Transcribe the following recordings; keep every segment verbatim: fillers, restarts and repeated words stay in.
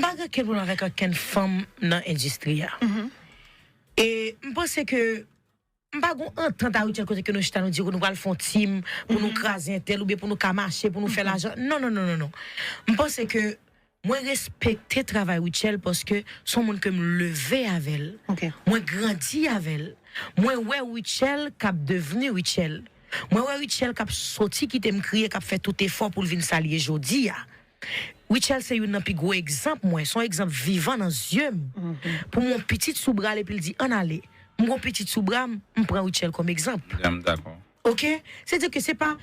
Pa gen ken pwoblèm avèk ankenn fanm nan endistri a. E m panse ke m pa gon antant a Rutshelle kote ke nou chita nou di nou pral fè yon team pou nou kraze entèl oubyen pou nou ka mache, pou nou fè lajan. Non, non, non, non, non. M panse ke mwen respekte travay Rutshelle paske se yon moun ke m leve avè l. Mwen grandi avè l. Mwen wè Rutshelle k ap devni Rutshelle. Mwen wè Rutshelle k ap soti kite m kriye, k ap fè tout efò pou l vin sa l ye jodi a. Rutshelle se youn nan pi gwo egzanp mwen, se yon egzanp vivan nan zye m. Pou mwen, yon pitit sou bra l epi l di, ann ale. M gon pitit sou bra m, m pran Rutshelle kòm egzanp. M dakò. Oke? Se di ke se pa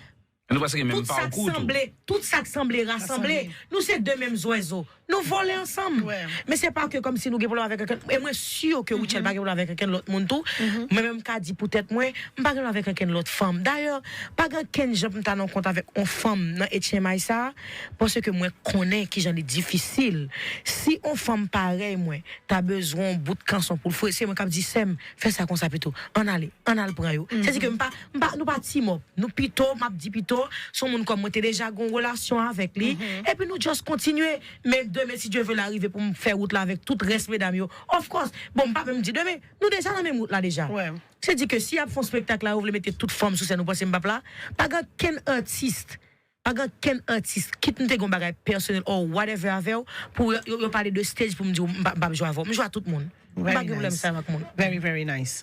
Nou prèske gen menm tout sa k pakou tou. Sanble, tout sa k sanble rasanble. Nou se de menm zwèzo. Nou vole ansanm. Men se pa ke kòmsi nou gen pwoblèm avèk ankenn. E mwen si ke Rutshelle pa gen pwoblèm avèk ankenn lòt moun tou. Mwen menm m ka di pou tèt mwen, m pa gen pwoblèm avèk ankenn lòt fanm. Dayè, pa gen ankenn jan pou m ta nan kont avèk yon fanm nan H M I sa, paske mwen konnen kijan li difisil. Si yon fanm parèy mwen ta bezwen yon bout kanson pou l fouye, se mwen k ap di, sè m, fè sa konsa pito. Ann ale, ann al pran yo. Se di ke m pa, m pa, nou pa team up. Nou pito, m ap di pito, se yon moun kòm mwen te deja gen yon relasyon avèk li. Epi nou just kontinye. Men demen, si Dye ve, l a rive pou m fè wout la avèk tout rès medam yo. Of course. Bon, m pa menm di demen. Nou deja nan menm wout la deja. Se di ke si y ap fè yon spektak la, yo vle mete tout fanm sou sèn, ou panse m p ap la? Pa gen kenn atis. Pa gen kenn atis. Kit m te gen yon bagay pèsonèl or whatever avè w, pou yo, yo, yo pale de stage pou m di w m p ap, m p ap jwe avè w. M jwe a tout moun. M pa gen pwoblèm sa avèk moun. Very, very nice.